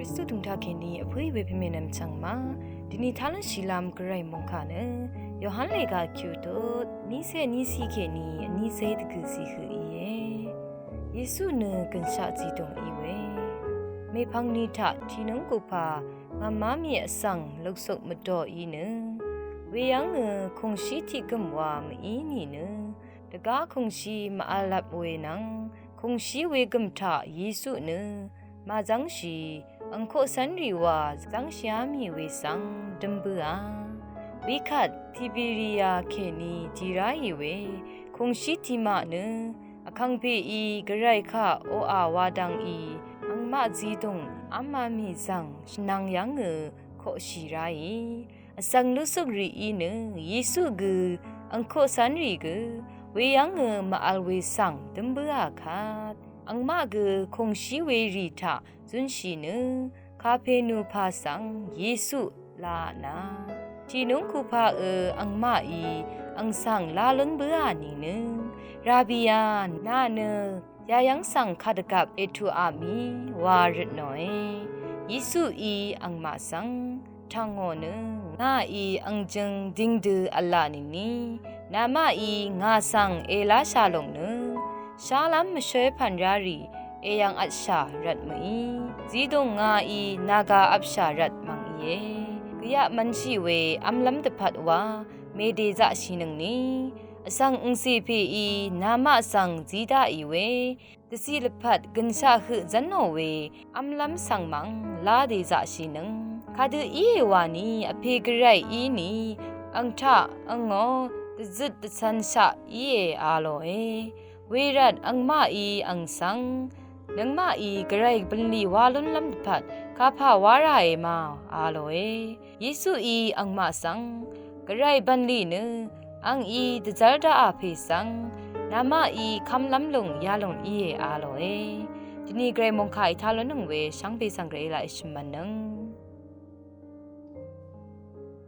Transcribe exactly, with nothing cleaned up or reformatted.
Kristu tungtaq kèní vpǿì we pèmènvm chv̀ngma, dvni tálv́ng shìlv́m gvray mòngkà nø Yohan lèga kyutut nícé nícì kèní vnícé dvgø̀ zì høq íe. Yesu nø gønshaq zìdùng í we, mèpv̀ng ni taq tìnǿng gupà ngv̀má mì vsvng luksuk mvdò í nø, weyv́ngø kùngshí tiqgø̀m wa mv-í nìnø, dvgá kùngshí mv-v̄l lap we nvng kùngshí wegø̀m taq Yesu nø màzv́ngshì, ang koqcv́nrì wa zv́ngshìá mì we svng dø̄m bǿà. Wekvt Tiberia kèní dì ráì we kùngshí tiqmaq nø vkàngpèí gvray kaq oqà wa dvng í, angmaq zìdùng v́mā mì zv̀ng shvnvng yv́ngø koqshì ráì. Vsvng lusukrì í nø Yesu gø ang koqcv́nrì gø weyv́ngø mv-v̄l we svng dø̄m bǿà kvt, angmaq gø kùngshí werì taq zúnshì nø Kapenu pà svng Yesu laq nà, tìnǿng kupaqø angmaqí ang svng lá lún bǿà nìnø, Rabbi a, nà nø yayv́ng svng kadvgvp ètuqà mì wa røtnòe. Yesuí angmaq svng, tv̀ngò nø ngàí ang jøng dìngdø v̄la nìni, namaqí ngà svng èláshà lòng nø shálv́m mvshóy pv̀n rárì èyv̀ng vtshà rvt mø̀í. Zìdùng ngàí nàgà vpshà rvt mv̀ng íe. Gvyaq mv̄nshì we v́mlv́m dvpvt wa mèdèzaqshìnøngni, vsvng angcè pèí namaq svng zí daqì we dvciq lvpat gønshaq høq zv́nò we v́mlv́m svng mv̀ng lá dèzaqshìnøng. Kadø íe wani vpè gvray íni, ang taq angó dvzøt dvcv̄nshaq íe a lòe. Wervt angmaqí ang svng, nøngmaqí gvray bv̀nlì wa lúnlv́m dvpvt kapà wá ràe ma a lòe. Yesuí angmaq svng, gvray bv̀nlì nø angí dvzv́r daqà pè svng namaqí kv́mlv́m lùng yalòng íe a lòe. Dvni gvray mòngkà ètá lúnnøng we shvngbe svng gvray laq èshø̀m mv̀nnøng.